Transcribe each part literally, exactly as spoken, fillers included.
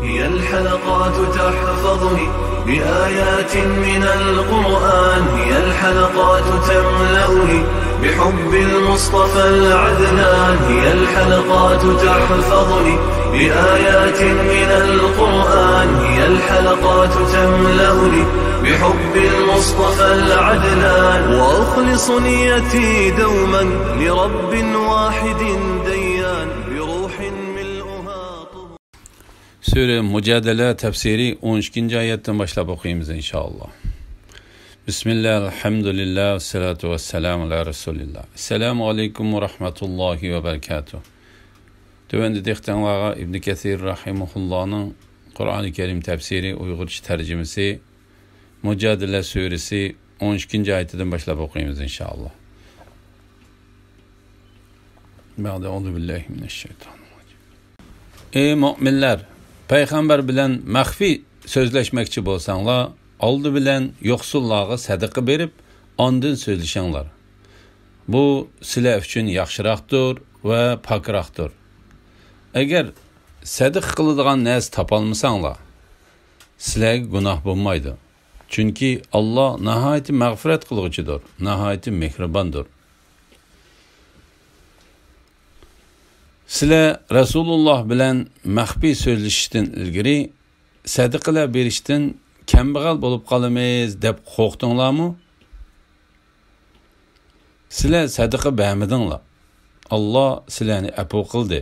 هي الحلقات تحفظني بآيات من القرآن، هي الحلقات تملأني بحب المصطفى العدنان، هي الحلقات تحفظني بآيات من القرآن، هي الحلقات تملأني بحب المصطفى العدنان، وأخلص نيتي دوما لرب واحد ديان، بروح ملؤها طهور. سۈرە مۇجادىلە تەپسىرى ئون ئىككىنچى ئايەتتىن باشلاپ ئوقۇيمىز، ئىنشائاللا. بىسمىللا، ئەلھەمدۇلىللا، ۋەسسالاتۇ ۋەسسالامۇ ئەلا رەسۇلىللا. ئەسسالامۇ ئەلەيكۇم ۋە رەھمەتۇللاھى ۋە بەرىكاتۇھ. تۆۋەندە دىققىتىڭلارغا ئىبن كەسىر رەھىمەھۇللانىڭ قۇرئانى كەرىم تەپسىرى، ئۇيغۇرچە تەرجىمىسى، مۇجادىلە سۈرىسى ئون ئىككىنچى ئايىتىدىن باشلاپ ئوقۇيمىز، ئىنشائاللا. بەئدە، ئەئۇزۇ بىللاھى مىنەششەيتانىررەجىم. ئەي مۆمىنلەر، پەيغەمبەر بىلەن مەخپىي سۆزلەشمەكچى بولساڭلار، ئالدى بىلەن يوقسۇللارغا سەدىقە بېرىپ، ئاندىن سۆزلىشىڭلار. بۇ سىلەر ئۈچۈن ياخشىراقتۇر ۋە پاكراقتۇر. ئەگەر سەدىقە قىلىدىغان نەرسە تاپالمىساڭلار، سىلەرگە گۇناھ بولمايدۇ. چۈنكى ئاللا ناھايىتى مەغپىرەت قىلغۇچىدۇر، ناھايىتى مېھرىباندۇر. سىلەر رەسۇلۇللا بىلەن مەخپىي سۆزلىشىشتىن ئىلگىرى سەدىقىلەر بېرىشتىن كەمبەغەل بولۇپ قالىمىز دەپ قورقتۇڭلارمۇ؟ سىلەر سەدىقە بەرمىدىڭلار. ئاللا سىلەرنى ئەپۇ قىلدى.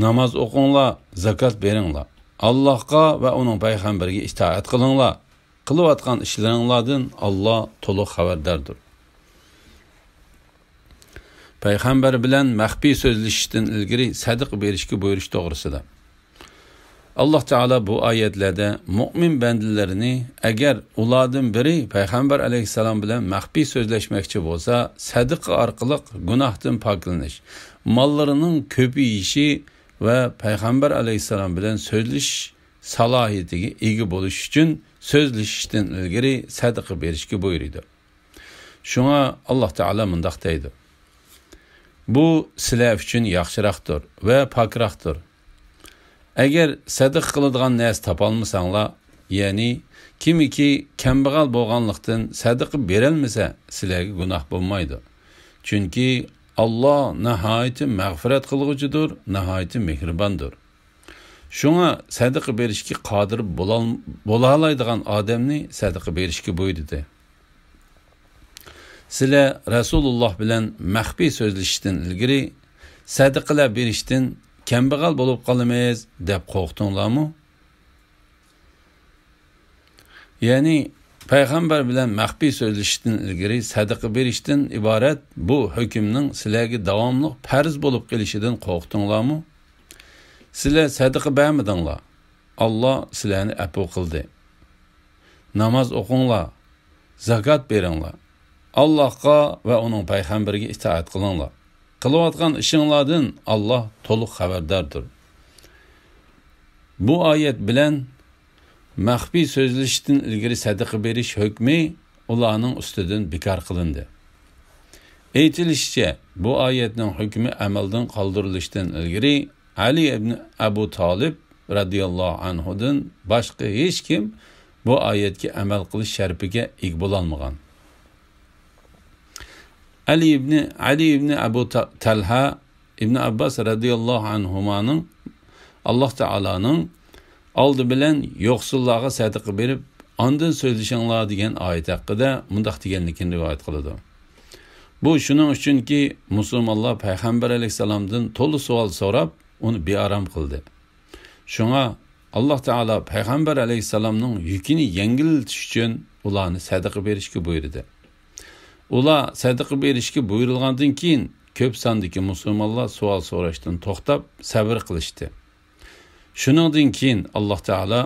ناماز ئوقۇڭلار، زاكات بېرىڭلار. ئاللاھقا ۋە ئۇنىڭ پەيغەمبىرىگە ئىتائەت قىلىڭلار. قىلىۋاتقان ئىشلىرىڭلاردىن ئاللا تولۇق خەۋەرداردۇر. پەيغەمبەر بىلەن مەخپىي سۆزلىشىشتىن ئىلگىرى سەدىقە بېرىشكە بۇيرۇش توغرىسىدا. ئاللا تائالا بۇ ئايەتلەردە مۆمىن بەندىلىرىنى، ئەگەر ئۇلاردىن بىرى پەيغەمبەر ئەلەيھىسسالام بىلەن مەخپىي سۆزلەشمەكچى بولسا، سەدىقە ئارقىلىق گۇناھتىن پاكلىنىش، ماللىرىنىڭ كۆپىيىشى ۋە پەيغەمبەر ئەلەيھىسسالام بىلەن سۆزلىشىش سالاھىيىتىگە ئىگە بولۇش ئۈچۈن سۆزلىشىشتىن ئىلگىرى سەدىقە بېرىشكە بۇيرۇيدۇ. شۇڭا ئاللا تائالا مۇنداق دەيدۇ: بۇ سىلەر ئۈچۈن ياخشىراقتۇر ۋە پاكراقتۇر. ئەگەر سەدىقە قىلىدىغان نەرسە تاپالمىساڭلار، يەنى كىمكى كەمبەغەل بولغانلىقتىن سەدىقە بېرەلمىسە، سىلەرگە گۇناھ بولمايدۇ. چۈنكى ئاللا ناھايىتى مەغپىرەت قىلغۇچىدۇر، ناھايىتى مېھرىباندۇر. شۇڭا سەدىقە بېرىشكە قادىر بولال-، بولالايدىغان ئادەمنى سەدىقە بېرىشكە بۇيرۇدى. سىلەر رەسۇلۇللا بىلەن مەخپىي سۆزلىشىشتىن ئىلگىرى سەدىقىلەر بېرىشتىن كەمبەغەل بولۇپ قالىمىز دەپ قورقتۇڭلارمۇ؟ يەنى پەيغەمبەر بىلەن مەخپىي سۆزلىشىشتىن ئىلگىرى سەدىقە بېرىشتىن ئىبارەت بۇ ھۆكۈمنىڭ سىلەرگە داۋاملىق پەرز بولۇپ قېلىشىدىن قورقتۇڭلارمۇ؟ سىلەر سەدىقە بەرمىدىڭلار. ئاللا سىلەرنى ئەپۇ قىلدى. ناماز ئوقۇڭلار، زاكات بېرىڭلار. ئاللاھقا ۋە ئۇنىڭ پەيغەمبىرىگە ئىتائەت قىلىڭلار. قىلىۋاتقان ئىشىڭلاردىن ئاللا تولۇق خەۋەرداردۇر. بۇ ئايەت بىلەن مەخپىي سۆزلىشىشتىن ئىلگىرى سەدىقە بېرىش ھۆكمى ئۇلارنىڭ ئۈستىدىن بىكار قىلىندى. ئېيتىلىشىچە، بۇ ئايەتنىڭ ھۆكمى ئەمەلدىن قالدۇرۇلۇشتىن ئىلگىرى ئەلى ئىبنى ئەبۇ تالىب رەزىياللاھۇ ئەنھۇدىن باشقا ھېچكىم بۇ ئايەتكە ئەمەل قىلىش شەرىپىگە ئىگە بولالمىغان. ئەلى ئىبنى، ئەلى ئىبنى ئەبۇ تا-، تەلھە ئىبنى ئابباس رەزىياللاھۇ ئەنھۇمانىڭ، ئاللا تائالانىڭ ئالدى بىلەن يوقسۇللارغا سەدىقە بېرىپ، ئاندىن سۆزلىشىڭلار دېگەن ئايەت ھەققىدە مۇنداق دېگەنلىكىنى رىۋايەت قىلىدۇ. بۇ شۇنىڭ ئۈچۈنكى، مۇسۇلمانلار پەيغەمبەر ئەلەيھىسسالامدىن تولا سوئال سوراپ، ئۇنى بىئارام قىلدى. شۇڭا ئاللا تائالا پەيغەمبەر ئەلەيھىسسالامنىڭ يۈكىنى يەڭگىللىتىش ئۈچۈن ئۇلارنى سەدىقە بېرىشكە بۇيرۇدى. ئۇلار سەدىقە بېرىشكە بۇيرۇلغاندىن كېيىن، كۆپ ساندىكى مۇسۇلمانلار سوئال سوراشتىن توختاپ، سەۋر قىلىشتى. شۇنىڭدىن كېيىن ئاللا تائالا،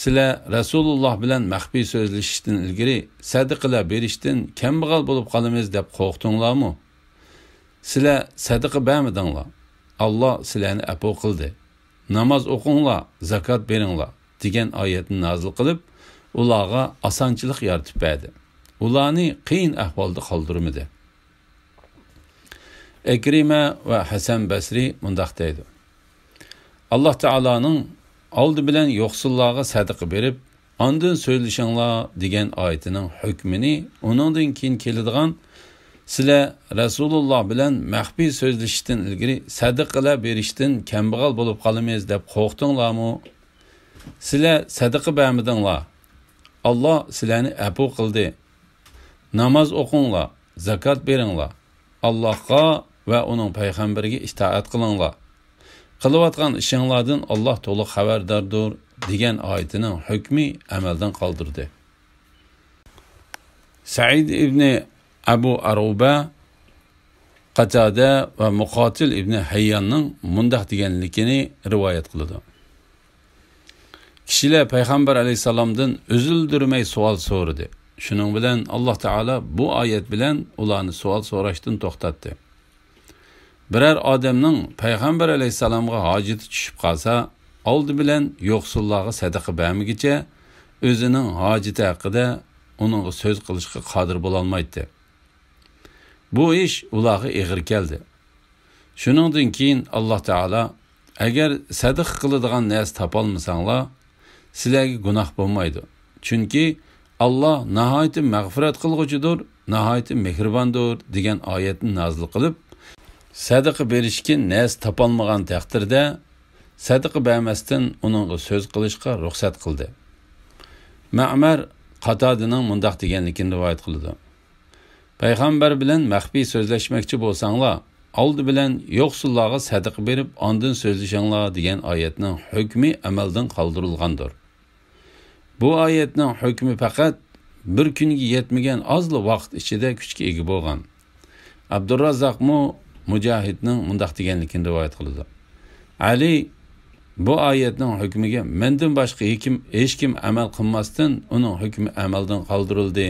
سىلەر رەسۇلۇللا بىلەن مەخپىي سۆزلىشىشتىن ئىلگىرى سەدىقىلەر بېرىشتىن كەمبەغەل بولۇپ قالىمىز دەپ قورقتۇڭلارمۇ؟ سىلەر سەدىقە بەرمىدىڭلار. ئاللا سىلەرنى ئەپۇ قىلدى. ناماز ئوقۇڭلار، زاكات بېرىڭلار، دېگەن ئايەتنى نازىل قىلىپ، ئۇلارغا ئاسانچىلىق يارىتىپ بەردى. ئۇلارنى قىيىن ئەھۋالدا قالدۇرمىدى. ئىكرىمە ۋە ھەسەن بەسرى مۇنداق دەيدۇ: ئاللا تائالانىڭ ئالدى بىلەن يوقسۇللارغا سەدىقە بېرىپ، ئاندىن سۆزلىشىڭلار» دېگەن ئايىتىنىڭ ھۆكمىنى ئۇنىڭدىن كېيىن كېلىدىغان «سىلەر رەسۇلۇللا بىلەن مەخپىي سۆزلىشىشتىن ئىلگىرى سەدىقىلەر بېرىشتىن كەمبەغەل بولۇپ قالىمىز دەپ قورقتۇڭلارمۇ؟ سىلەر سەدىقە بەرمىدىڭلار. ئاللا سىلەرنى ئەپۇ قىلدى. ناماز ئوقۇڭلار، زاكات بېرىڭلار. ئاللاھقا ۋە ئۇنىڭ پەيغەمبىرىگە ئىتائەت قىلىڭلار. قىلىۋاتقان ئىشىڭلاردىن ئاللا تولۇق خەۋەرداردۇر» دېگەن ئايىتىنىڭ ھۆكمى ئەمەلدىن قالدۇردى. سەئىد ئىبنى ئەبۇ ئەرۇبە قاتادە ۋە مۇقاتىل ئىبنى ھەيياننىڭ مۇنداق دېگەنلىكىنى رىۋايەت قىلىدۇ: كىشىلەر پەيغەمبەر ئەلەيھىسسالامدىن ئۈزۈلدۈرمەي سوئال سورىدى. شۇنىڭ بىلەن ئاللا تائالا بۇ ئايەت بىلەن ئۇلارنى سوئال سوراشتىن توختاتتى. بىرەر ئادەمنىڭ پەيغەمبەر ئەلەيھىسسالامغا ھاجىتى چۈشۈپ قالسا، ئالدى بىلەن يوقسۇللارغا سەدىقە بەرمىگىچە، ئۆزىنىڭ ھاجىتى ھەققىدە ئۇنىڭغا سۆز قىلىشقا قادىر بولالمايتتى. بۇ ئىش ئۇلارغا ئېغىر كەلدى. شۇنىڭدىن كېيىن ئاللا تائالا: «ئەگەر سەدىقە قىلىدىغان نەرسە تاپالمىساڭلار، سىلەرگە گۇناھ بولمايدۇ. چۈنكى ئاللا ناھايىتى مەغپىرەت قىلغۇچىدۇر، ناھايىتى مېھرىباندۇر» دېگەن ئايەتنى نازىل قىلىپ، سەدىقە بېرىشكە نەرسە تاپالمىغان تەقدىردە، سەدىقە بەرمەستىن ئۇنىڭغا سۆز قىلىشقا رۇخسەت قىلدى. مەمەر قاتادىنىڭ مۇنداق دېگەنلىكىنى رىۋايەت قىلىدۇ: پەيغەمبەر بىلەن مەخپىي سۆزلەشمەكچى بولساڭلار، ئالدى بىلەن يوقسۇللارغا سەدىقە بېرىپ، ئاندىن سۆزلىشىڭلار دېگەن ئايەتنىڭ ھۆكمى ئەمەلدىن قالدۇرۇلغاندۇر. بۇ ئايەتنىڭ ھۆكمى پەقەت بىر كۈنگە يەتمىگەن ئازلا ۋاقىت ئىچىدە كۈچكە ئىگە بولغان. ئابدۇراززاقمۇ مۇجاھىدنىڭ مۇنداق دېگەنلىكىنى رىۋايەت قىلىدۇ: ئەلى بۇ ئايەتنىڭ ھۆكمىگە مەندىن باشقا ھېكىم، ھېچكىم ئەمەل قىلماستىن، ئۇنىڭ ھۆكمى ئەمەلدىن قالدۇرۇلدى.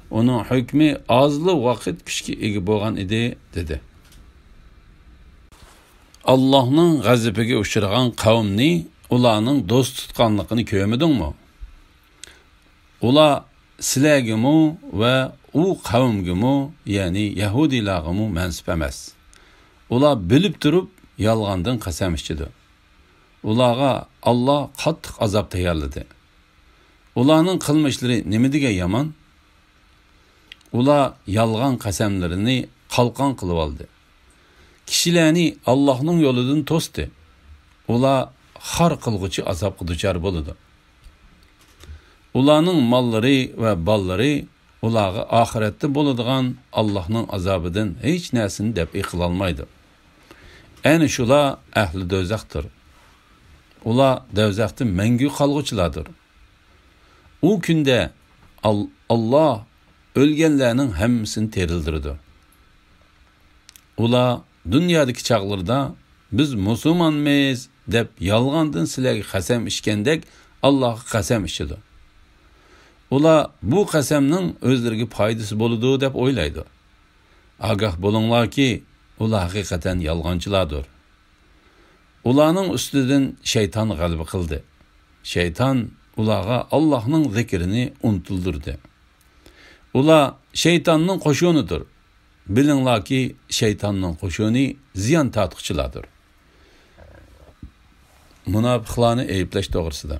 ئۇنىڭ ھۆكمى ئازلا ۋاقىت كۈچكە ئىگە بولغان ئىدى، دېدى. ئاللاھنىڭ غەزىپىگە ئۇچرىغان قەۋمنى ئۇلارنىڭ دوست تۇتقانلىقىنى كۆرمىدىڭمۇ؟ ئۇلار سىلەرگىمۇ ۋە ئۇ قەۋمگىمۇ، يەنى يەھۇدىيلارغىمۇ مەنسۇپ ئەمەس. ئۇلار بىلىپ تۇرۇپ يالغاندىن قەسەم ئىچىدۇ. ئۇلارغا ئاللا قاتتىق ئازاب تەييارلىدى. ئۇلارنىڭ قىلمىشلىرى نېمىدېگەن يامان! ئۇلار يالغان قەسەملىرىنى قالقان قىلىۋالدى. كىشىلەرنى ئاللاھنىڭ يولىدىن توستى. ئۇلار خار قىلغۇچى ئازابقا دۇچار بولىدۇ. ئۇلارنىڭ ماللىرى ۋە بالىلىرى ئۇلارغا ئاخىرەتتە بولىدىغان ئاللاھنىڭ ئازابىدىن ھېچ نەرسىنى دەپئى قىلالمايدۇ. ئەنە شۇلار ئەھلى دوزاختۇر. ئۇلار دوزاختا مەڭگۈ قالغۇچىلاردۇر. ئۇ كۈندە ئال-، ئاللا ئۆلگەنلەرنىڭ ھەممىسىنى تىرىلدۈرىدۇ. ئۇلار دۇنيادىكى چاغلىرىدا «بىز مۇسۇلمانمىز» دەپ يالغاندىن سىلەرگە قەسەم ئىچكەندەك ئاللاغا قەسەم ئىچىدۇ. ئۇلار بۇ قەسەمنىڭ ئۆزلىرىگە پايدىسى بولىدۇ دەپ ئويلايدۇ. ئاگاھ بولۇڭلاركى، ئۇلار ھەقىقەتەن يالغانچىلاردۇر. ئۇلارنىڭ ئۈستىدىن شەيتان غەلىبە قىلدى. شەيتان ئۇلارغا ئاللاھنىڭ زىكرىنى ئۇنتۇلدۇردى. ئۇلار شەيتاننىڭ قوشۇنىدۇر. بىلىڭلاركى، شەيتاننىڭ قوشۇنى زىيان تارتقۇچىلاردۇر. مۇناپىقلارنى ئەيىبلەش توغرىسىدا.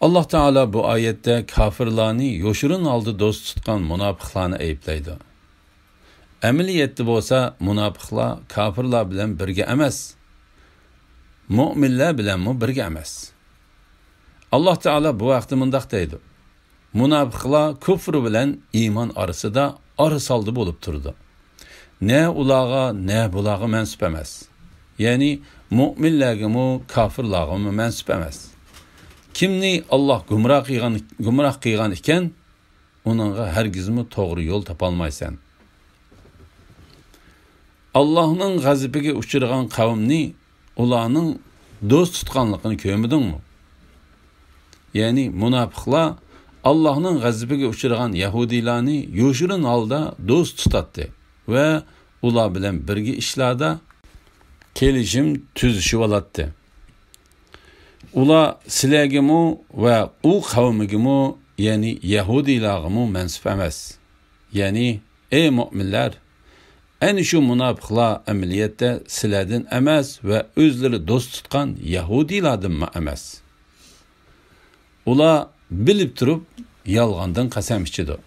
ئاللاھ تائالا بۇ ئايەتتە كاپىرلارنى يوشۇرۇن ھالدا دوست تۇتقان مۇناپىقلارنى ئەيىبلەيدۇ. ئەمەلىيەتتە بولسا مۇناپىقلار كاپىرلار بىلەن بىرگە ئەمەس، مۆمىنلەر بىلەنمۇ بىرگە ئەمەس. ئاللاھ تائالا بۇ ھەقتە مۇنداق دەيدۇ: مۇناپىقلار كۇفر بىلەن ئىمان ئارىسىدا ئارىسالدى بولۇپ تۇرىدۇ. نە ئۇلارغا، نە بۇلارغا مەنسۇپ ئەمەس. يەنى مۆمىنلەرگىمۇ، كاپىرلارغىمۇ مەنسۇپ ئەمەس. كىمنى ئاللاھ گۇمراھ قىلغان، گۇمراھ قىلغان ئىكەن، ئۇنىڭغا ھەرگىزمۇ توغرا يول تاپالمايسەن. ئاللاھنىڭ غەزىپىگە ئۇچرىغان قەۋمنى ئۇلارنىڭ دوست تۇتقانلىقىنى كۆرمىدىڭمۇ؟ يەنى مۇناپىقلار ئاللاھنىڭ غەزىپىگە ئۇچرىغان يەھۇدىيلارنى يوشۇرۇن ھالدا دوست تۇتاتتى ۋە ئۇلار بىلەن بىرگە ئىشلاردا كېلىشىم تۈزۈشۈۋالاتتى. ئۇلار سىلەرگىمۇ ۋە ئۇ قەۋمىگىمۇ، يەنى يەھۇدىيلارغىمۇ مەنسۇپ ئەمەس. يەنى، ئەي مۆمىنلەر، ئەنە شۇ مۇناپىقلار ئەمەلىيەتتە سىلەردىن ئەمەس ۋە ئۆزلىرى دوست تۇتقان يەھۇدىيلاردىنمۇ ئەمەس. ئۇلار بىلىپ تۇرۇپ يالغاندىن قەسەم ئىچىدۇ.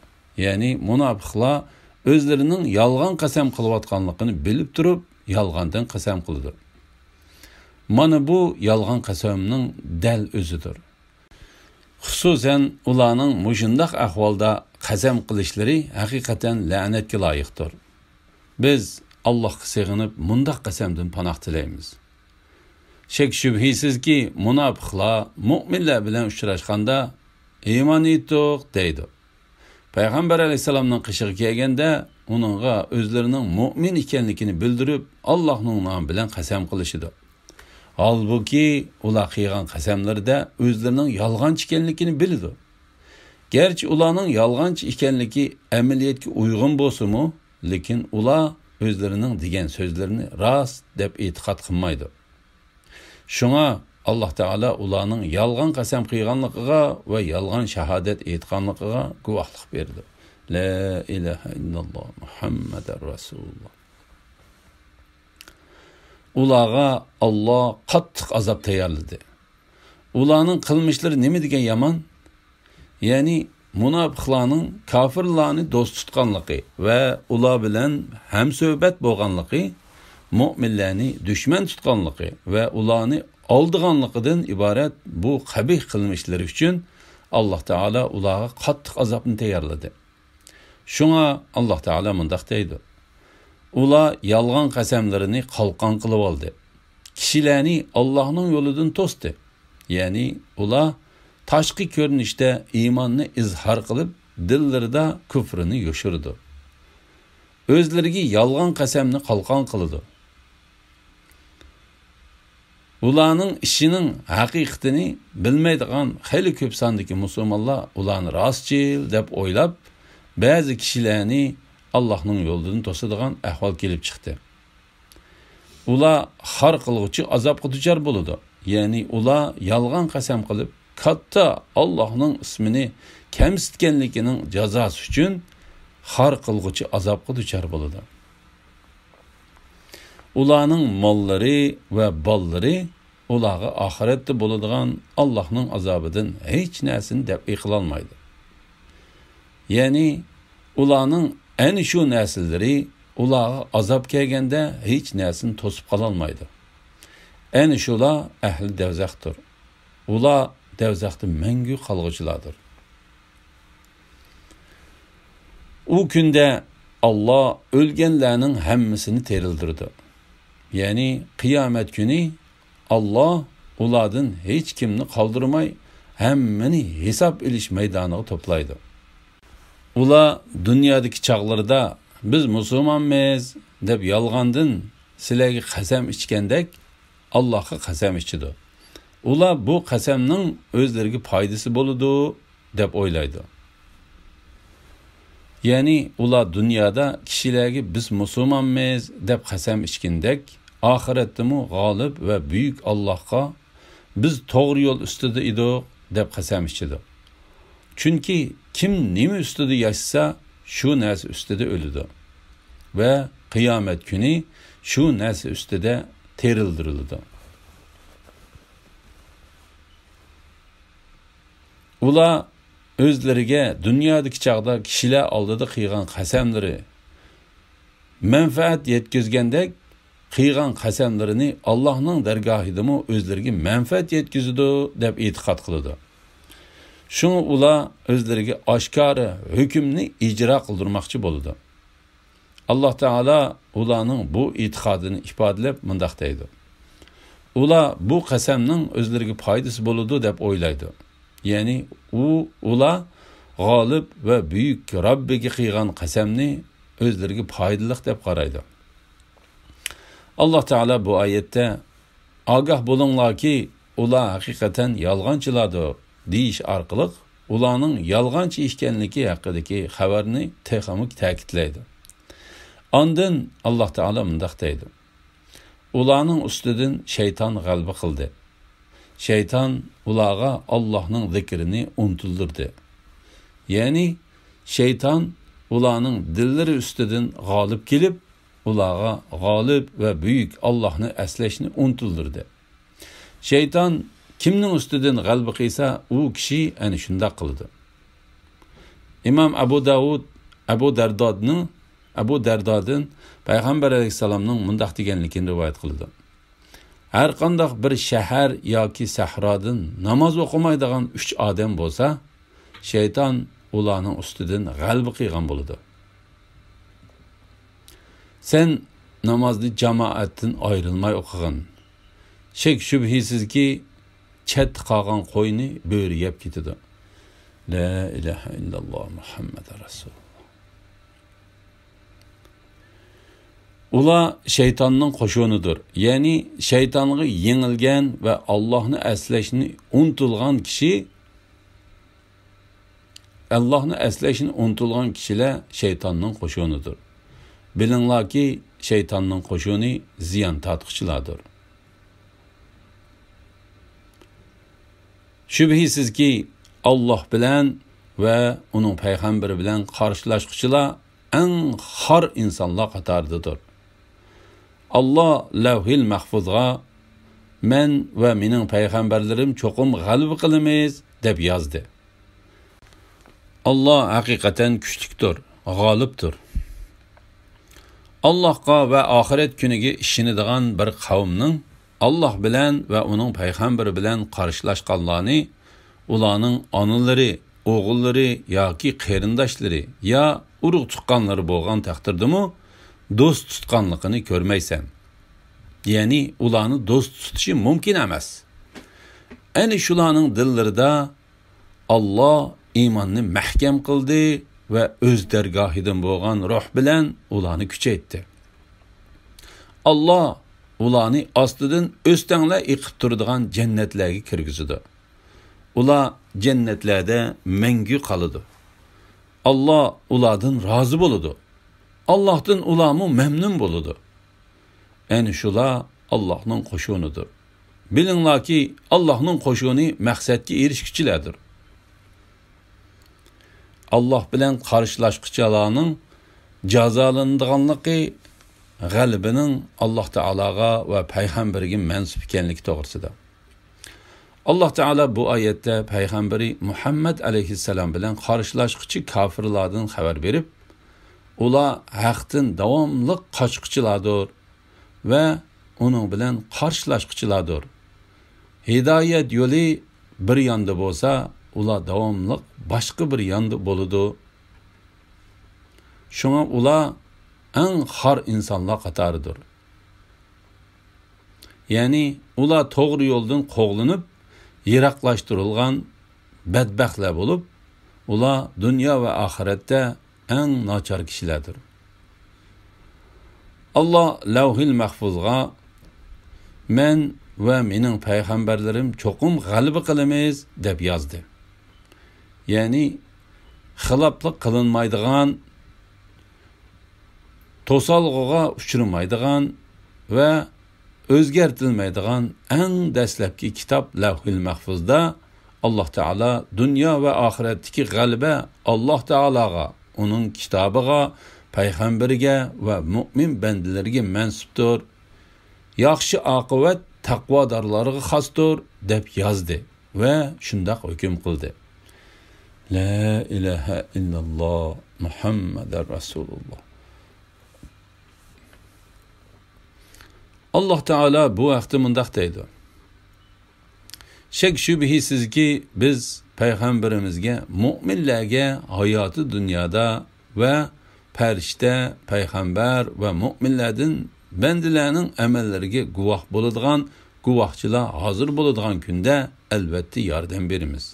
يەنى مۇناپىقلار ئۆزلىرىنىڭ يالغان قەسەم قىلىۋاتقانلىقىنى بىلىپ تۇرۇپ يالغاندىن قەسەم قىلىدۇ. مانا بۇ يالغان قەسەمنىڭ دەل ئۆزىدۇر. خۇسۇسەن ئۇلارنىڭ مۇشۇنداق ئەھۋالدا قەسەم قىلىشلىرى ھەقىقەتەن لەنەتكە لايىقتۇر. بىز ئاللاھقا سېغىنىپ مۇنداق قەسەمدىن پاناھ تىلەيمىز. شەك-شۈبھىسىزكى، مۇناپىقلار مۇئمىنلار بىلەن ئۇچراشقاندا، «ئىمان ئېيتتۇق» دەيدۇ. پەيغەمبەر ئەلەيھىسسالامنىڭ قېشىغا كەلگەندە، ئۇنىڭغا ئۆزلىرىنىڭ مۇئمىن ئىكەنلىكىنى بىلدۈرۈپ، ئاللاھنىڭ نامى بىلەن قەسەم قىلىشىدۇ. ھالبۇكى، ئۇلار قىلغان قەسەملىرىدە ئۆزلىرىنىڭ يالغانچى ئىكەنلىكىنى بىلىدۇ. گەرچە ئۇلارنىڭ يالغانچى ئىكەنلىكى ئەمەلىيەتكە ئۇيغۇن بولسىمۇ، لېكىن ئۇلار ئۆزلىرىنىڭ دېگەن سۆزلىرىنى راست دەپ ئېتىقاد قىلمايدۇ. شۇڭا ئاللاھ تائالا ئۇلارنىڭ يالغان قەسەم قىلغانلىقىغا ۋە يالغان شاھادەت ئېيتقانلىقىغا گۇۋاھلىق بېرىدۇ. لا ئىلاھە ئىللاللاھ مۇھەممەدۇر رەسۇلۇللاھ. ئۇلارغا ئاللاھ قاتتىق ئازاب تەييارلىدى. ئۇلارنىڭ قىلمىشلىرى نېمە دېگەن يامان؟ يەنى مۇناپىقلارنىڭ كاپىرلارنى دوست تۇتقانلىقى ۋە ئۇلار بىلەن ھەمسۆھبەت بولغانلىقى، مۇئمىنلارنى دۈشمەن تۇتقانلىقى ۋە ئۇلارنى ئالدىغانلىقىدىن ئىبارەت بۇ قەبىھ قىلمىشلىرى ئۈچۈن ئاللاھ تائالا ئۇلارغا قاتتىق ئازابنى تەييارلىدى. شۇڭا ئاللاھ تائالا مۇنداق دەيدۇ: «ئۇلار يالغان قەسەملىرىنى قالقان قىلىۋالدى. كىشىلەرنى ئاللاھنىڭ يولىدىن توستى.» يەنى ئۇلار تاشقى كۆرۈنۈشتە ئىماننى ئىزھار قىلىپ، دىللىرىدا كۇفرىنى يوشۇرىدۇ. ئۆزلىرىگە يالغان قەسەمنى قالقان قىلىدۇ. ئۇلارنىڭ ئىشىنىڭ ھەقىقىتىنى بىلمەيدىغان خېلى كۆپ ساندىكى مۇسۇلمانلار ئۇلارنى راستچىل دەپ ئويلاپ، بەزى كىشىلەرنى ئاللاھنىڭ يولىدىن توسىدىغان ئەھۋال كېلىپ چىقتى. ئۇلار خار قىلغۇچى ئازابقا دۇچار بولىدۇ. يەنى ئۇلار يالغان قەسەم قىلىپ، كاتتا ئاللاھنىڭ ئىسمىنى كەمسىتكەنلىكىنىڭ جازاسى ئۈچۈن خار قىلغۇچى ئازابقا دۇچار بولىدۇ. ئۇلارنىڭ ماللىرى ۋە بالىلىرى ئۇلارغا ئاخىرەتتە بولىدىغان ئاللاھنىڭ ئازابىدىن ھېچ نەرسىنى دەپئى قىلالمايدۇ. يەنى ئۇلارنىڭ ئەنە شۇ نەرسىلىرى ئۇلارغا ئازاب كەلگەندە ھېچ نەرسىنى توسۇپ قالالمايدۇ. ئەنە شۇلار ئەھلى دەۋزەختۇر. ئۇلار دەۋزەختە مەڭگۈ قالغۇچىلاردۇر. ئۇ كۈندە ئاللاھ ئۆلگەنلەرنىڭ ھەممىسىنى تىرىلدۈرىدۇ. يەنى قىيامەت كۈنى ئاللاھ ئۇلاردىن ھېچ كىمنى قالدۇرماي، ھەممىنى ھېساب ئېلىش مەيدانىغا توپلايدۇ. ئۇلار دۇنيادىكى چاغلىرىدا «بىز مۇسۇلمانمىز» دەپ يالغاندىن سىلەرگە قەسەم ئىچكەندەك، ئاللاھقا قەسەم ئىچىدۇ. ئۇلار بۇ قەسەمنىڭ ئۆزلىرىگە پايدىسى بولىدۇ دەپ ئويلايدۇ. يەنى ئۇلار دۇنيادا كىشىلەرگە «بىز مۇسۇلمانمىز» دەپ قەسەم ئىچكىنىدەك، ئاخىرەتتىمۇ غالىب ۋە بۈيۈك ئاللاھقا «بىز توغرا يول ئۈستىدە ئىدۇق» دەپ قەسەم ئىچىدۇ. چۈنكى كىم نېمە ئۈستىدە ياشىسا، شۇ نەرسە ئۈستىدە ئۆلىدۇ ۋە قىيامەت كۈنى شۇ نەرسە ئۈستىدە تىرىلدۈرۈلىدۇ. ئۇلار ئۆزلىرىگە دۇنيادىكى چاغدا كىشىلەر ئالدىدا قىلغان قەسەملىرى مەنپەئەت يەتكۈزگەندەك، قىلغان قەسەملىرىنى ئاللاھنىڭ دەرگاھىدىمۇ ئۆزلىرىگە مەنپەئەت يەتكۈزىدۇ، دەپ ئېتىقاد قىلىدۇ. شۇڭا ئۇلار ئۆزلىرىگە ئاشكارا ھۆكۈمنى ئىجرا قىلدۇرماقچى بولىدۇ. ئاللاھ تائالا ئۇلارنىڭ بۇ ئېتىقادىنى ئىپادىلەپ مۇنداق دەيدۇ: ئۇلار بۇ قەسەمنىڭ ئۆزلىرىگە پايدىسى بولىدۇ دەپ ئويلايدۇ. يەنى ئۇ، ئۇلار غالىب ۋە بۈيۈك رەببىگە قىلغان قەسەمنى ئۆزلىرىگە پايدىلىق دەپ قارايدۇ. ئاللاھ تائالا بۇ ئايەتتە، «ئاگاھ بولۇڭلاركى، ئۇلار ھەقىقەتەن يالغانچىلاردۇر» دېيىش ئارقىلىق ئۇلارنىڭ يالغانچى ئىكەنلىكى ھەققىدىكى خەۋەرنى تېخىمۇ تەكىتلەيدۇ. ئاندىن ئاللاھ تائالا مۇنداق دەيدۇ: ئۇلارنىڭ ئۈستىدىن شەيتان غەلىبە قىلدى. شەيتان ئۇلارغا ئاللاھنىڭ زىكرىنى ئۇنتۇلدۇردى. يەنى شەيتان ئۇلارنىڭ دىللىرى ئۈستىدىن غالىب كېلىپ، ئۇلارغا غالىب ۋە بۈيۈك ئاللاھنى ئەسلەشنى ئۇنتۇلدۇردى. شەيتان كىمنىڭ ئۈستىدىن غەلىبە قىلسا، ئۇ كىشى ئەنە شۇنداق قىلىدۇ. ئىمام ئەبۇ داۋۇد ئەبۇ دەردادنىڭ، ئەبۇ دەردادىن پەيغەمبەر ئەلەيھىسسالامنىڭ مۇنداق دېگەنلىكىنى رىۋايەت قىلىدۇ: ھەرقانداق بىر شەھەر ياكى سەھرادىن ناماز ئوقۇمايدىغان ئۈچ ئادەم بولسا، شەيتان ئۇلارنىڭ ئۈستىدىن غەلىبە قىلغان بولىدۇ. سەن نامازنى جامائەتتىن ئايرىلماي ئوقۇغىن. شەك-شۈبھىسىزكى، چەتتە قالغان قوينى بۆرە يەپ كېتىدۇ. لا ئىلاھە ئىللاللا مۇھەممەد رەسۇلۇللا. ئۇلار شەيتاننىڭ قوشۇنىدۇر. يەنى شەيتانغا يېڭىلگەن ۋە ئاللاھنى ئەسلەشنى ئۇنتۇلغان كىشى، ئاللاھنى ئەسلەشنى ئۇنتۇلغان كىشىلەر شەيتاننىڭ قوشۇنىدۇر. بىلىڭلاركى، شەيتاننىڭ قوشۇنى زىيان تارتقۇچىلاردۇر. شۈبھىسىزكى، ئاللاھ بىلەن ۋە ئۇنىڭ پەيغەمبىرى بىلەن قارشىلاشقۇچىلار ئەڭ خار ئىنسانلار قاتارىدىدۇر. ئاللاھ لەۋھىل مەھفۇزغا، «مەن ۋە مېنىڭ پەيغەمبەرلىرىم چوقۇم غەلىبە قىلىمىز» دەپ يازدى. ئاللاھ ھەقىقەتەن كۈچلۈكتۇر، غالىبتۇر. ئاللاھقا ۋە ئاخىرەت كۈنىگە ئىشىنىدىغان بىر قەۋمنىڭ ئاللاھ بىلەن ۋە ئۇنىڭ پەيغەمبىرى بىلەن قارشىلاشقانلارنى ئۇلارنىڭ ئانىلىرى، ئوغۇللىرى ياكى قېرىنداشلىرى يا ئۇرۇق-تۇغقانلىرى بولغان تەقدىردىمۇ دوست تۇتقانلىقىنى كۆرمەيسەن. يەنى ئۇلارنى دوست تۇتۇشى مۇمكىن ئەمەس. ئەنە شۇلارنىڭ دىللىرىدا ئاللاھ ئىماننى مەھكەم قىلدى ۋە ئۆز دەرگاھىدىن بولغان روھ بىلەن ئۇلارنى كۈچەيتتى. ئاللاھ ئۇلارنى ئاستىدىن ئۆستەڭلەر ئېقىپ تۇرىدىغان جەننەتلەرگە كىرگۈزىدۇ. ئۇلار جەننەتلەردە مەڭگۈ قالىدۇ. ئاللاھ ئۇلاردىن رازى بولىدۇ. ئاللاھتىن ئۇلارمۇ مەمنۇن بولىدۇ. ئەنە شۇلار ئاللاھنىڭ قوشۇنىدۇر. بىلىڭلاركى، ئاللاھنىڭ قوشۇنى مەقسەتكە ئېرىشكۈچىلەردۇر. ئاللاھ بىلەن قارشىلاشقۇچىلارنىڭ جازالىنىدىغانلىقى غەلىبىنىڭ ئاللاھ تائالاغا ۋە پەيغەمبىرىگە مەنسۇپ ئىكەنلىكى توغرىسىدا. ئاللاھ تائالا بۇ ئايەتتە پەيغەمبىرى مۇھەممەد ئەلەيھىسسالام بىلەن قارشىلاشقۇچى كاپىرلاردىن خەۋەر بېرىپ، ئۇلار ھەقتىن داۋاملىق قاچقۇچىلاردۇر ۋە ئۇنىڭ بىلەن قارشىلاشقۇچىلاردۇر. ھىدايەت يولى بىر ياندا بولسا، ئۇلار داۋاملىق باشقا بىر ياندا بولىدۇ. شۇڭا ئۇلار ئەڭ خار ئىنسانلار قاتارىدۇر. يەنى ئۇلار توغرا يولدىن قوغلىنىپ، يىراقلاشتۇرۇلغان بەتبەختلەر بولۇپ، ئۇلار دۇنيا ۋە ئاخىرەتتە ئەڭ ناچار كىشىلەردۇر. ئاللاھ لەۋھىل مەھفۇزغا، «مەن ۋە مېنىڭ پەيغەمبەرلىرىم چوقۇم غەلىبە قىلىمىز» دەپ يازدى. يەنى خىلاپلىق قىلىنمايدىغان، توسالغۇغا ئۇچرىمايدىغان ۋە ئۆزگەرتىلمەيدىغان ئەڭ دەسلەپكى كىتاب لەۋھىل مەھفۇزدا ئاللاھ تائالا دۇنيا ۋە ئاخىرەتتىكى غەلىبە ئاللاھ تائالاغا، ئۇنىڭ كىتابىغا، پەيغەمبىرىگە ۋە مۇئمىن بەندىلىرىگە مەنسۇپتۇر. ياخشى ئاقىۋەت تەقۋادارلارغا خاستۇر، دەپ يازدى ۋە شۇنداق ھۆكۈم قىلدى. لا ئىلاھە ئىللاللا مۇھەممەدەر رەسۇلۇللا. ئاللاھ تائالا بۇ ھەقتە مۇنداق دەيدۇ: شەك-شۈبھىسىزكى، بىز پەيغەمبىرىمىزگە مۇئمىنلەرگە ھاياتى دۇنيادا ۋە پەرىشتە، پەيغەمبەر ۋە مۇئمىنلەردىن بەندىلەرنىڭ ئەمەللىرىگە گۇۋاھ بولىدىغان گۇۋاھچىلار ھازىر بولىدىغان كۈندە ئەلۋەتتە ياردەم بېرىمىز.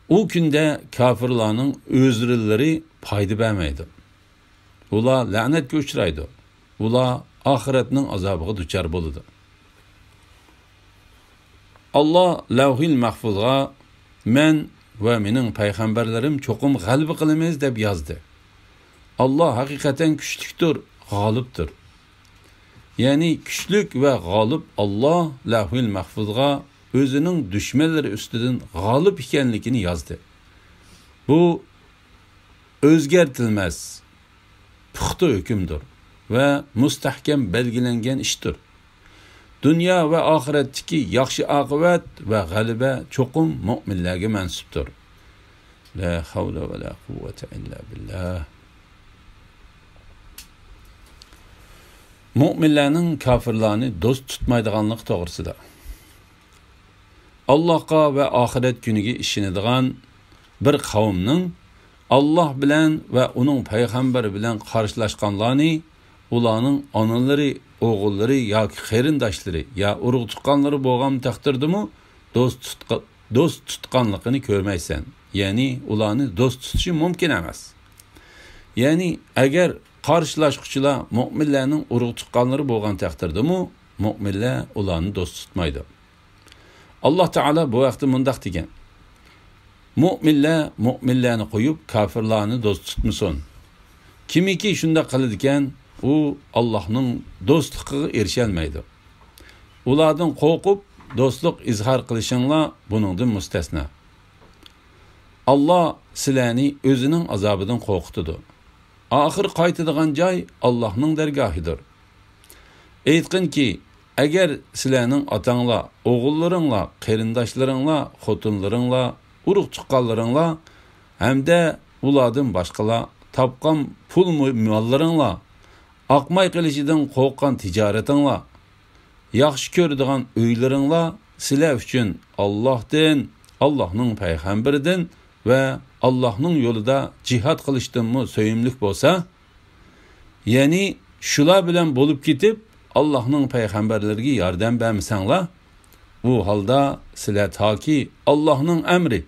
ئۇ كۈندە كاپىرلارنىڭ ئۆزرىلىرى پايدا بەرمەيدۇ. ئۇلار لەنەتكە ئۇچرايدۇ. ئۇلار ئاخىرەتنىڭ ئازابىغا دۇچار بولىدۇ. ئاللاھ لەۋھىل مەھفۇزغا، «مەن ۋە مېنىڭ پەيغەمبەرلىرىم چوقۇم غەلىبە قىلىمىز» دەپ يازدى. ئاللاھ ھەقىقەتەن كۈچلۈكتۇر، غالىبتۇر. يەنى كۈچلۈك ۋە غالىب ئاللاھ لەۋھىل مەھفۇزغا ئۆزىنىڭ دۈشمەنلىرى ئۈستىدىن غالىب ئىكەنلىكىنى يازدى. بۇ ئۆزگەرتىلمەس، پۇختا ھۆكۈمدۇر ۋە مۇستەھكەم بەلگىلەنگەن ئىشتۇر. دۇنيا ۋە ئاخىرەتتىكى ياخشى ئاقىۋەت ۋە غەلىبە چوقۇم مۆمىنلەرگە مەنسۇپتۇر. لا حول ولا قوة إلا بالله. مۆمىنلەرنىڭ كاپىرلارنى دوست تۇتمايدىغانلىقى توغرىسىدا. ئاللاھقا ۋە ئاخىرەت كۈنىگە ئىشىنىدىغان بىر قەۋمنىڭ ئاللاھ بىلەن ۋە ئۇنىڭ پەيغەمبىرى بىلەن قارشىلاشقانلارنى ئۇلارنىڭ ئانىلىرى، ئوغۇللىرى ياكى قېرىنداشلىرى يا ئۇرۇق-تۇغقانلىرى بولغان تەقدىردىمۇ دوست تۇتقا-، دوست تۇتقانلىقىنى كۆرمەيسەن. يەنى ئۇلارنى دوست تۇتۇشى مۇمكىن ئەمەس. يەنى ئەگەر قارشىلاشقۇچىلار مۆمىنلەرنىڭ ئۇرۇق-تۇغقانلىرى بولغان تەقدىردىمۇ مۆمىنلەر ئۇلارنى دوست تۇتمايدۇ. ئاللاھ تائالا بۇ ھەقتە مۇنداق دېگەن: مۆمىنلەر مۆمىنلەرنى قويۇپ، كاپىرلارنى دوست تۇتمىسۇن. كىمكى شۇنداق قىلىدىكەن، ئۇ ئاللاھنىڭ دوستلۇقىغا ئېرىشەلمەيدۇ. ئۇلاردىن قورقۇپ، دوستلۇق ئىزھار قىلىشىڭلار بۇنىڭدىن مۇستەسنا. ئاللاھ سىلەرنى ئۆزىنىڭ ئازابىدىن قورقۇتىدۇ. ئاخىر قايتىدىغان جاي ئاللاھنىڭ دەرگاھىدۇر. ئېيتقىنكى، ئەگەر سىلەرنىڭ ئاتاڭلار، ئوغۇللىرىڭلار، قېرىنداشلىرىڭلار، خوتۇنلىرىڭلار، ئۇرۇق-تۇغقانلىرىڭلار ھەمدە ئۇلاردىن باشقىلار تاپقان پۇل ماللىرىڭلار، ئاقماي قېلىشىدىن قورققان تىجارىتىڭلار، ياخشى كۆرىدىغان ئۆيلىرىڭلار سىلەر ئۈچۈن ئاللاھتىن، ئاللاھنىڭ پەيغەمبىرىدىن ۋە ئاللاھنىڭ يولىدا جىھاد قىلىشتىنمۇ سۆيۈملۈك بولسا، يەنى شۇلار بىلەن بولۇپ كېتىپ، ئاللاھنىڭ پەيغەمبەرلىرىگە ياردەم بەرمىسەڭلار، ئۇ ھالدا سىلەر تاكى ئاللاھنىڭ ئەمرى،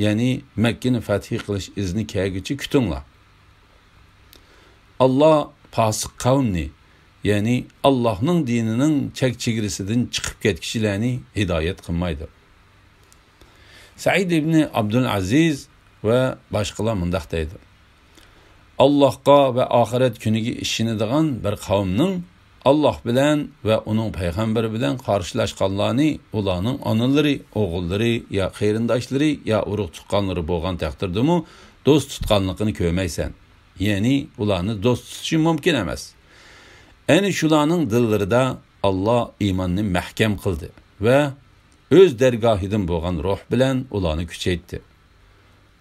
يەنى مەككىنى فەتھى قىلىش ئىزنى كەلگۈچە كۈتۈڭلار. ئاللاھ پاسىق قەۋمنى، يەنى ئاللاھنىڭ دىنىنىڭ چەك-چېگرىسىدىن چىقىپ كەتكۈچىلەرنى ھىدايەت قىلمايدۇ. سەئىد ئىبنى ئابدۇلئەزىز ۋە باشقىلار مۇنداق دەيدۇ: ئاللاھقا ۋە ئاخىرەت كۈنىگە ئىشىنىدىغان بىر قەۋمنىڭ ئاللاھ بىلەن ۋە ئۇنىڭ پەيغەمبىرى بىلەن قارشىلاشقانلارنى ئۇلارنىڭ ئانىلىرى، ئوغۇللىرى يا قېرىنداشلىرى يا ئۇرۇق-تۇغقانلىرى بولغان تەقدىردىمۇ دوست تۇتقانلىقىنى كۆرمەيسەن. يەنى ئۇلارنى دوست تۇتۇشى مۇمكىن ئەمەس. ئەنە شۇلارنىڭ دىللىرىدا ئاللاھ ئىماننى مەھكەم قىلدى ۋە ئۆز دەرگاھىدىن بولغان روھ بىلەن ئۇلارنى كۈچەيتتى.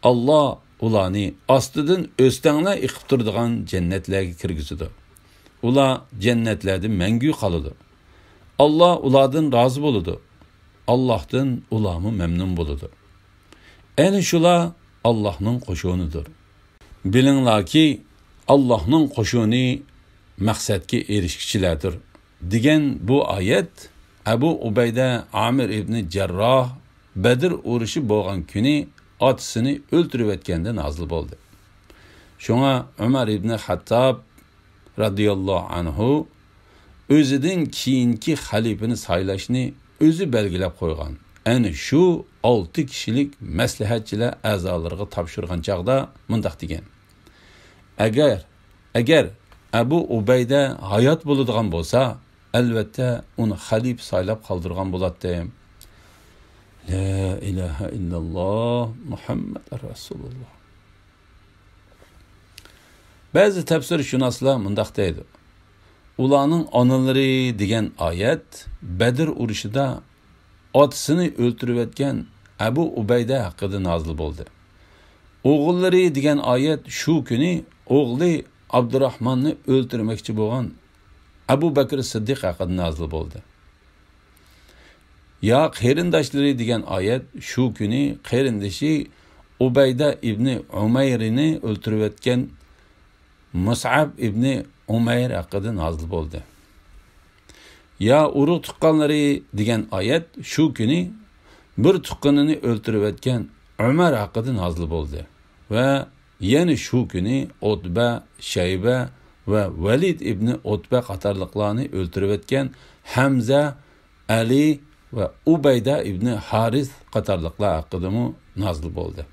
ئاللاھ ئۇلارنى ئاستىدىن ئۆستەڭلەر ئېقىپ تۇرىدىغان جەننەتلەرگە كىرگۈزىدۇ. ئۇلار جەننەتلەردە مەڭگۈ قالىدۇ. ئاللاھ ئۇلاردىن رازى بولىدۇ. ئاللاھتىن ئۇلارمۇ مەمنۇن بولىدۇ. ئەنە شۇلار ئاللاھنىڭ قوشۇنىدۇر. بىلىڭلاركى، ئاللاھنىڭ قوشۇنى مەقسەتكە ئېرىشكۈچىلەردۇر، دېگەن بۇ ئايەت ئەبۇ ئۇبەيدە ئامىر ئىبنى جەرراھ بەدر ئۇرۇشى بولغان كۈنى ئاتىسىنى ئۆلتۈرۈۋەتكەندە نازىل بولدى. شۇڭا ئۆمەر ئىبنى خەتتاب رەزىياللاھۇ ئەنھۇ ئۆزىدىن كېيىنكى خەلىپىنى سايلاشنى ئۆزى بەلگىلەپ قويغان. ئەنە شۇ ئالتە كىشىلىك مەسلىھەتچىلەر ئەزالىرىغا تاپشۇرغان چاغدا مۇنداق دېگەن: ئەگەر، ئەگەر ئەبۇ ئۇبەيدە ھايات بولىدىغان بولسا، ئەلۋەتتە ئۇنى خەلىپە سايلاپ قالدۇرغان بولاتتىم. لا ئىلاھە ئىللاللاھ، مۇھەممەد رەسۇلۇللاھ. بەزى تەپسىرشۇناسلار مۇنداق دەيدۇ: ئۇلارنىڭ ئانىلىرى دېگەن ئايەت بەدر ئۇرۇشىدا ئاتىسىنى ئۆلتۈرۈۋەتكەن ئەبۇ ئۇبەيدە ھەققىدە نازىل بولدى. ئوغۇللىرى دېگەن ئايەت شۇ كۈنى ئوغلى ئابدۇراخماننى ئۆلتۈرمەكچى بولغان ئەبۇ بەكرى سىددىق ھەققىدە نازىل بولدى. يا قېرىنداشلىرى دېگەن ئايەت شۇ كۈنى قېرىندىشى ئۇبەيدە ئىبنى ئۇمەيرنى ئۆلتۈرۈۋەتكەن مۇسئەب ئىبنى ئۇمەير ھەققىدە نازىل بولدى. يا ئۇرۇق تۇغقانلىرى دېگەن ئايەت شۇ كۈنى بىر تۇغقىنىنى ئۆلتۈرۈۋەتكەن ئۆمەر ھەققىدە نازىل بولدى ۋە يەنە شۇ كۈنى ئۇتبە، شەيبە ۋە ۋەلىد ئىبنى ئۇتبە قاتارلىقلارنى ئۆلتۈرۈۋەتكەن ھەمزە، ئەلى ۋە ئۇبەيدە ئىبنى ھارىس قاتارلىقلار ھەققىدىمۇ نازىل بولدى.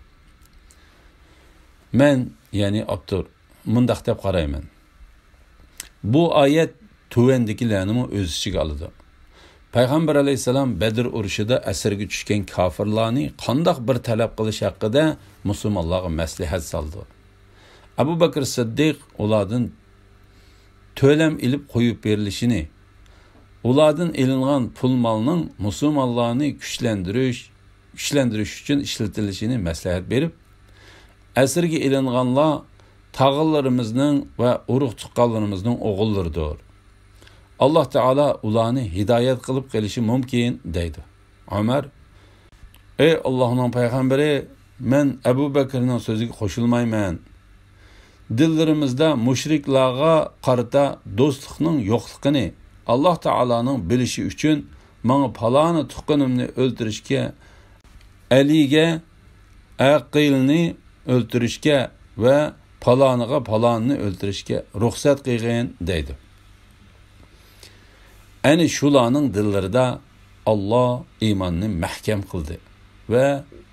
مەن، يەنى ئاپتور، مۇنداق دەپ قارايمەن. بۇ ئايەت تۆۋەندىكىلەرنىمۇ ئۆز ئىچىگە ئالىدۇ. پەيغەمبەر ئەلەيھىسسالام بەدر ئۇرۇشىدا ئەسىرگە چۈشكەن كاپىرلارنى قانداق بىر تەلەپ قىلىش ھەققىدە مۇسۇلمانلارغا مەسلىھەت سالىدۇ. ئەبۇ بەكرى سىددىق ئۇلاردىن تۆلەم ئېلىپ قويۇپ بېرىلىشىنى، ئۇلاردىن ئېلىنغان پۇل-مالنىڭ مۇسۇلمانلارنى كۈچلەندۈرۈش، كۈچلەندۈرۈش ئۈچۈن ئىشلىتىلىشىنى مەسلىھەت بېرىپ، ئەسىرگە ئېلىنغانلار تاغىلىرىمىزنىڭ ۋە ئۇرۇق-تۇغقانلىرىمىزنىڭ ئوغۇللىرىدۇر. ئاللاھ تائالا ئۇلارنى ھىدايەت قىلىپ قېلىشى مۇمكىن، دەيدۇ. ئۆمەر، ئەي ئاللاھنىڭ پەيغەمبىرى، مەن ئەبۇ بەكرىنىڭ سۆزىگە قوشۇلمايمەن. دىللىرىمىزدا مۇشرىكلارغا قارىتا دوستلۇقنىڭ يوقلۇقىنى ئاللاھ تائالانىڭ بىلىشى ئۈچۈن ماڭا پالانى تۇغقىنىمنى ئۆلتۈرۈشكە، ئەلىگە ئەقىلنى ئۆلتۈرۈشكە ۋە پالانىغا پالانىنى ئۆلتۈرۈشكە رۇخسەت قىلغىن، دەيدۇ. ئەنە شۇلارنىڭ دىللىرىدا ئاللاھ ئىماننى مەھكەم قىلدى ۋە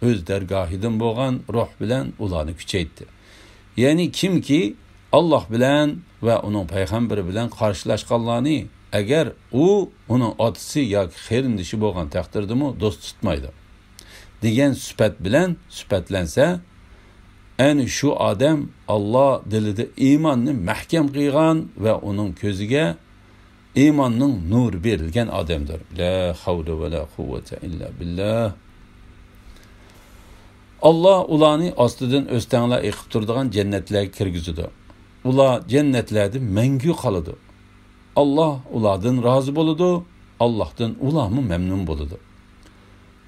ئۆز دەرگاھىدىن بولغان روھ بىلەن ئۇلارنى كۈچەيتتى. يەنى كىمكى ئاللاھ بىلەن ۋە ئۇنىڭ پەيغەمبىرى بىلەن قارشىلاشقانلارنى، ئەگەر ئۇ ئۇنىڭ ئاتىسى ياكى قېرىندىشى بولغان تەقدىردىمۇ دوست تۇتمايدۇ، دېگەن سۈپەت بىلەن سۈپەتلەنسە، ئەنە شۇ ئادەم ئاللاھ دىلىدا ئىماننى مەھكەم قىلغان ۋە ئۇنىڭ كۆزىگە ئىماننىڭ نۇرى بېرىلگەن ئادەمدۇر. لا ھەۋلە ۋە لا قۇۋۋەتە ئىللا بىللا. ئاللاھ ئۇلارنى ئاستىدىن ئۆستەڭلەر ئېقىپ تۇرىدىغان جەننەتلەرگە كىرگۈزىدۇ. ئۇلار جەننەتلەردە مەڭگۈ قالىدۇ. ئاللاھ ئۇلاردىن رازى بولىدۇ، ئاللاھتىن ئۇلارمۇ مەمنۇن بولىدۇ.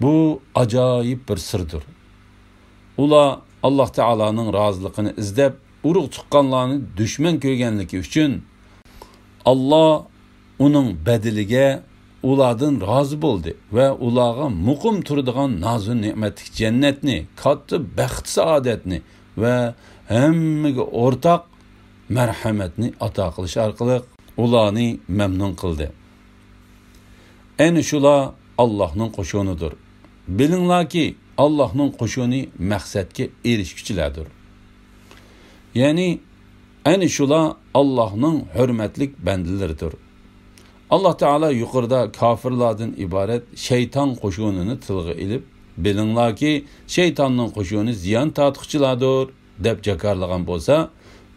بۇ ئاجايىپ بىر سىردۇر. ئۇلار ئاللاھ تائالانىڭ رازىلىقىنى ئىزدەپ، ئۇرۇق-تۇغقانلارنى دۈشمەن كۆرگەنلىكى ئۈچۈن، ئاللاھ ئۇنىڭ بەدىلىگە ئۇلاردىن رازى بولدى ۋە ئۇلارغا مۇقىم تۇرىدىغان نازۇ نېمەتلىك جەننەتنى، كاتتا بەخت-سائادەتنى ۋە ھەممىگە ئورتاق مەرھەمەتنى ئاتا قىلىش ئارقىلىق ئۇلارنى مەمنۇن قىلدى. ئەنە شۇلار ئاللاھنىڭ قوشۇنىدۇر. بىلىڭلاركى، ئاللاھنىڭ قوشۇنى مەقسەتكە ئېرىشكۈچىلەردۇر. يەنى، ئەنە شۇلار ئاللاھنىڭ ھۆرمەتلىك بەندىلىرىدۇر. ئاللاھ تائالا يۇقىرىدا كاپىرلاردىن ئىبارەت شەيتان قوشۇنىنى تىلغا ئېلىپ، بىلىڭلاركى، شەيتاننىڭ قوشۇنى زىيان تارتقۇچىلاردۇر، دەپ جاكارلىغان بولسا،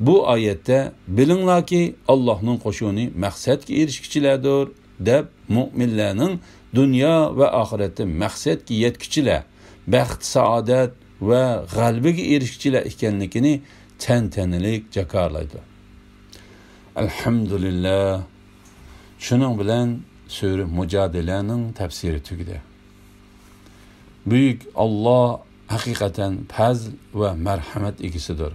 بۇ ئايەتتە، بىلىڭلاركى، ئاللاھنىڭ قوشۇنى مەقسەتكە ئېرىشكۈچىلەردۇر، دەپ مۆمىنلەرنىڭ دۇنيا ۋە ئاخىرەتتە مەقسەتكە يەتكۈچىلەر، بەخت-سائادەت ۋە غەلىبىگە ئېرىشكۈچىلەر ئىكەنلىكىنى تەنتەنىلىك جاكارلايدۇ. ئەلھەمدۇلىللا. شۇنىڭ بىلەن سۈرە مۇجادىلەنىڭ تەپسىرى تۈگىدى. بۈيۈك ئاللاھ ھەقىقەتەن پەزل ۋە مەرھەمەت ئىگىسىدۇر.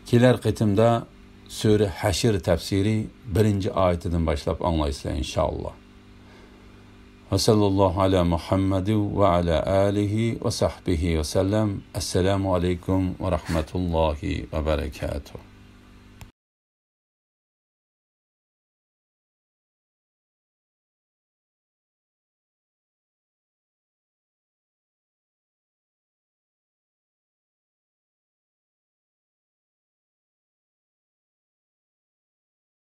كېلەر قېتىمدا سۈرە ھەشر تەپسىرى بىرىنچى ئايىتىدىن باشلاپ ئاڭلايسىلەر، ئىنشائاللاھ. ۋە سەللەللاھۇ ئەلا مۇھەممەدىن ۋە ئەلا ئالىھى ۋە سەھبىھى ۋە سەللەم. ئەسسالامۇ ئەلەيكۇم ۋە رەھمەتۇللاھى ۋە بەرەكاتۇھ.